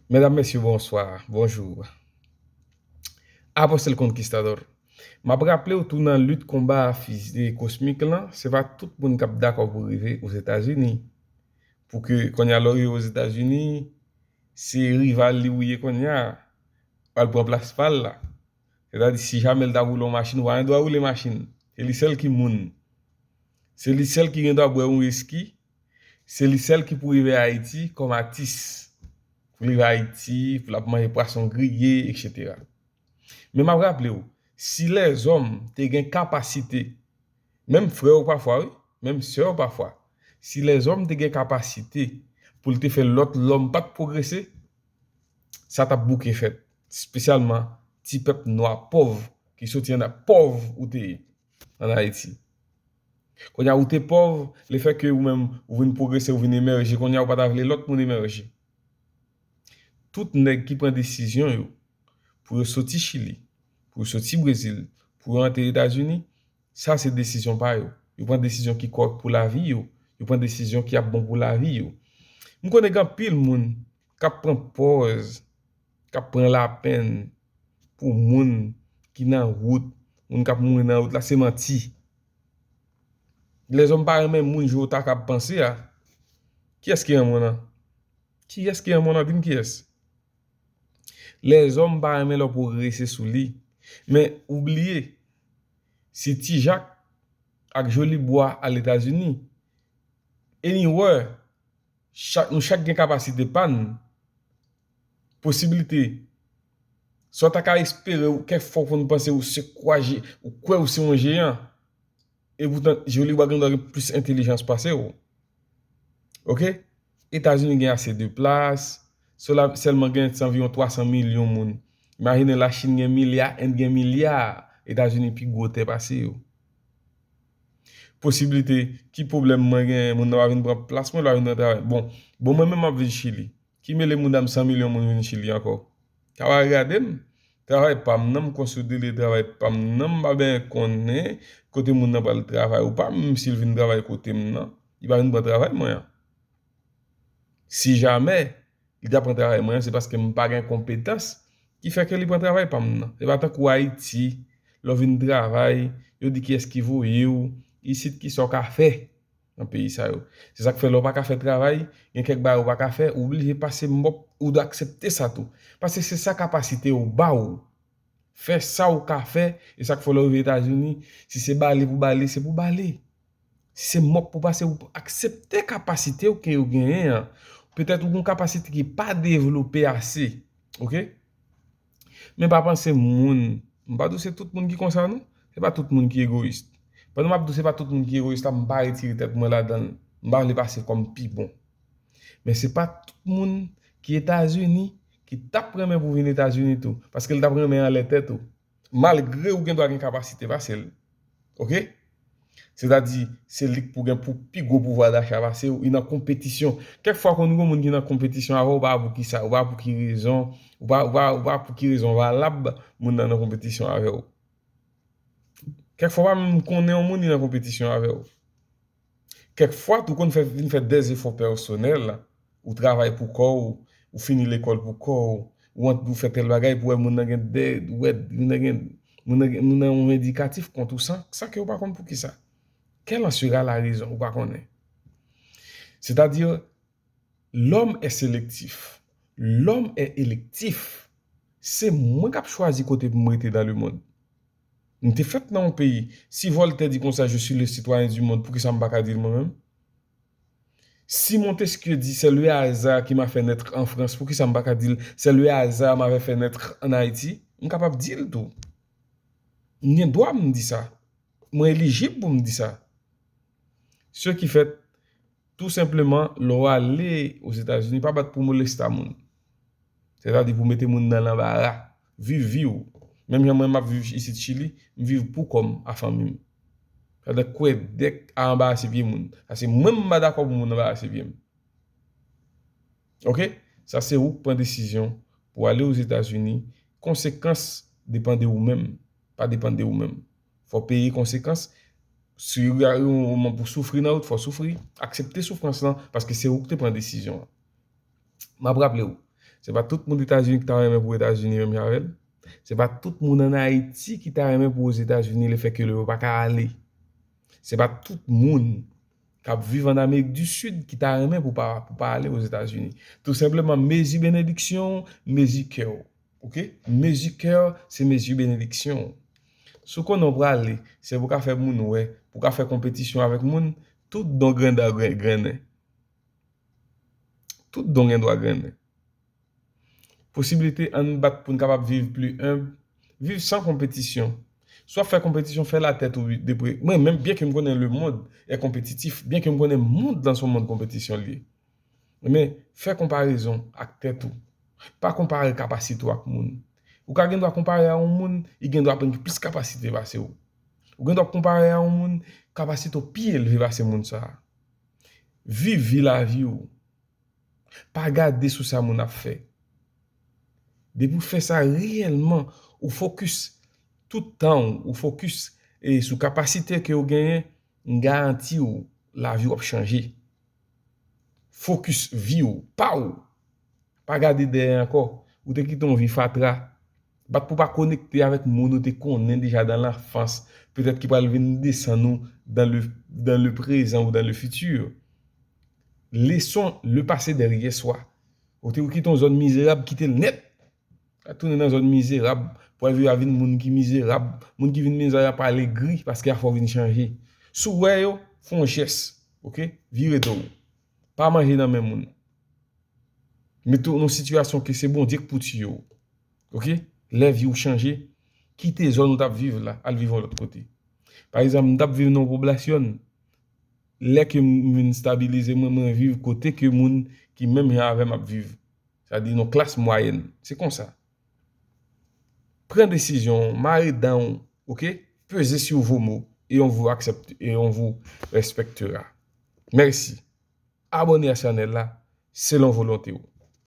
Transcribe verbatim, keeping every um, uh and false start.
Medam, mesye, bonswa, bonjou. Apòstèl Konkistadò. M ap raple w tou nan lit konba fizi kosmik lan, se pa tout moun k ap dakò pou rive Ozetazini. Pou ke kounye a lè w rive Ozetazini, se rival li ou ye kounye a, w al pran plas pa l la. Sètadi, si jamè l ta woule yon machin, ou pa gen dwa woule machin. Se li sèl ki moun. Se li sèl ki gen dwa bwè yon wiski. Se li sèl ki pou rive Ayiti kòm atis. Pou rive Ayiti, pou l ap manje pwason griye, etsetera. Men m ap raple w, si lèzòm te gen kapasite, menm frè w pafwa, wi, menm sè w pafwa, si lèzòm te gen kapasite pou l te fè lòt lòm pa t pwogrese, sa t ap bouke fèt, espesyalman ti pèp nwa pòv ki soti anndan pòv ou te ye ann Ayiti. Kounye a ou te pòv, lefètke ou menm ou vin pwogrese, ou vin emèje, kounye a ou pa ta vle lòt moun emèje. Tout nèg ki pran desizyon yo pou yo soti Chili, pou yo soti Brezil, pou yo antre Etazini, sa se desizyon pa yo. Yo pran desizyon ki kòrèk pou lavi yo. Yo pran desizyon ki ap bon pou lavi yo. M konnen gen anpil moun k ap pran pòz, k ap pran lapenn pou moun ki nan wout, moun k ap mouri nan wout la, se manti. Lèzòm pa renmen moun jan w ta kab panse a. Kiyès ki renmen w nan? Kiyès ki renmen w nan? Di m kiyès. Lèzòm pa renmen lè w pwogrese sou li. Men ou bliye, si Ti Jak ak Joli Bwa al Etazini, anywhere, chak, nou chak gen kapasite pa n, posibilite. Sa w ta ka espere, ou, kèk fwa w konn panse ou se kwa je-, ou kwè ou se yon jeyan. Epoutan, Joli Bwa gen dwa gen plis entèlijans pase w. Oke? Etazini gen ase de plas, sèl-, sèlman gen anviwon twa san milyon moun. Imajine Lachin gen milya, End gen milya, Etazini pi gwo tè pase yo. Posiblite, ki pwoblèm mwen gen, moun nan pa vin pran plas mwen, l pa vin pran travay. Bon, bon mwen menm m ap viv Chili. Ki mele mouda m san milyon moun vin Chili ankò? Travay gade m. Travay pa m nan, m konsidere travay pa m nan, m pa byen konnen kote moun nan pral travay ou pa, menm si l vin travay kote m nan, li pa vin pran travay mwen an. Si jamè li ta pran travay mwen an, se paske m pa gen konpetans ki fè ke li pran travay pa m nan. Se pa tankou Ayiti, lè w vin travay, yo di kiyès ki voye w, isit kisa w ka fè nan peyi sa yo. Se sa k fè lè w pa ka fè travay, gen kèk bagay ou pa ka fè, ou oblije pase mòp, ou dwe aksepte sa tou. Paske se sa kapasite yo ba w. Fè sa w ka fè, e sa k fè lè w rive Etazini, si se bale pou bale, se pou bale. Si se mòp pou pase, ou aksepte kapasite w ke yo genyen an. Petèt ou gen yon kapasite ki pa devlope ase. Oke? Men pa panse moun, m pa di w se tout moun ki konsa non. Se pa tout moun ki egoyis. Pandan m ap di w se pa tout moun ki egoyis la, m pa retire tèt mwen ladan l. M pa vle pase kòm pi bon. Men se pa tout moun ki Etazini ki t ap renmen pou vin Etazini tou, paske l t ap renmen anlè tèt ou. Malgre ou gen dwa gen kapasite pase l. Oke? Sètadi, se li k pou gen pou pi gwo pouvwa dacha pase w, li nan konpetisyon. Kèk fwa konn gen moun ki nan konpetisyon avè w, ou pa wè pou ki sa, ou pa wè pou ki rezon, ou pa, ou pa, ou pa wè pou ki rezon valab moun nan nan konpetisyon avè w. Kèk fwa ou pa menm konnen yon moun li nan konpetisyon avè w. Kèk fwa tou konn fè, vin fè dèzefò pèsonèl, ou travay pou kò w, ou fini lekòl pou kò w, ou ant, ou fè tèl bagay pou wè moun nan gen dè, ou wè moun nan gen, moun nan gen, moun nan yon endikatif kont ou san, san ke ou pa konn pou ki sa. Quelle en sera la raison, ou pa konnen. Sètadi, l'homme est sélectif. L'homme est électif. Se mwen k ap chwazi kote pou m rete dans le monde. M te fèt nan yon peyi. Si Voltaire di konsa, je suis le citoyen du monde, poukisa m pa ka di l mwen menm? Si Montesquieu di, c'est le hasard qui m'a fait naître en France, poukisa m pa ka di l, c'est le hasard m'avait fait naître en Haïti? M kapab di l tou. M gen dwa m di sa. Mwen elijib pou m di sa. Ce qui fait, tou senpleman, lè w ale Ozetazini, pa bat pou molesta moun. Sètadi pou mete moun nan lanbara. Viv vi w. Menm jan mwen m ap viv isit Chili, m viv pou kò m a fanmi m. Pandan kwè dèk a anbarase pye moun. Sa se mwen m pa dakò pou moun anbarase pye m. Oke? Sa se ou k pran desizyon pou ale Ozetazini. Konsekans depann de ou menm. Pa depann de ou menm. Fò w peye konsekans. Si w gen yon moman pou soufri nan wout, fò w soufri. Aksepte soufrans lan, paske se ou k te pran desizyon an. M ap raple w, Se pa tout moun Etazini ki ta renmen pou Etazini menm jan avè l. Se pa tout moun ann Ayiti ki ta renmen pou Ozetazini, lefètke yo pa ka ale. Se pa tout moun k ap viv ann Amerik di Sid ki ta renmen pou pa, pou pa ale Ozetazini. Tou senpleman, mezi benediksyon w, mezi kè w. Oke? Mezi kè w, se mezi benediksyon w. Si w konnen w prale, se pou w ka fè moun wè, pou w ka fè konpetisyon avèk moun, tout don gen dwa gren-, grennen. Tout don gen dwa grennen. Posiblite ann bat pou n kapab viv pli enb, viv san konpetisyon. Si w ap fè konpetisyon, fè l a tèt ou depre. Mwen menm, byen ke m konnen lemonn est compétitif, byen ke m konnen mond lan se yon mond konpetisyon l ye, men fè konparezon ak tèt ou. Pa konpare kapasite w ak moun. Ou ka gen dwa konpare a yon moun, li gen dwa gen plis kapasite pase w. Ou gen dwa konpare a yon moun, kapasite w pi elve pase moun sa a. Viv vi lavi w. Pa gade sou sa moun ap fè. Depi w fè sa reyèlman, ou fokis tout tan w, ou fokis, e, sou kapasite ke w genyen, m garanti w, lavi w ap chanje. Fokis vi w, pa w. Pa gade dèyè ankò. Ou te kite yon vi fatra. Bat pou pa konekte avèk moun ou te konnen deja dans l'enfance, petèt ki pral vin desann ou dans le, dans le présent ou dans le futur. Laissons le passé derrière soi. Ou te kite yon zòn mizerab, kite l nèt. Al tounen nan zòn mizerab, pou al viv a vin moun ki mizerab, moun ki vin mizerab pa alegri, paske afè w vin chanje. Si w wè yo, fè yon jès, oke? Vire do w. Pa manje nan men moun. Mete w nan sitiyasyon ke se Bondye k pou tiye w. Oke? Lè vi w chanje, kite zòn ou t ap viv la, al viv yon lòt kote. Pa egzanp, m t ap viv nan yon popilasyon, lè ke m vin stabilize mwen, mwen viv kote ke moun ki menm jan avè m ap viv. Sa di nan klas mwayèn. Se konsa. Pran desizyon, mare dan w, oke? Peze sur vos mots et on vous accepte, et on vous respectera. Mèsi. Abòne a chanèl la, selon volonte w.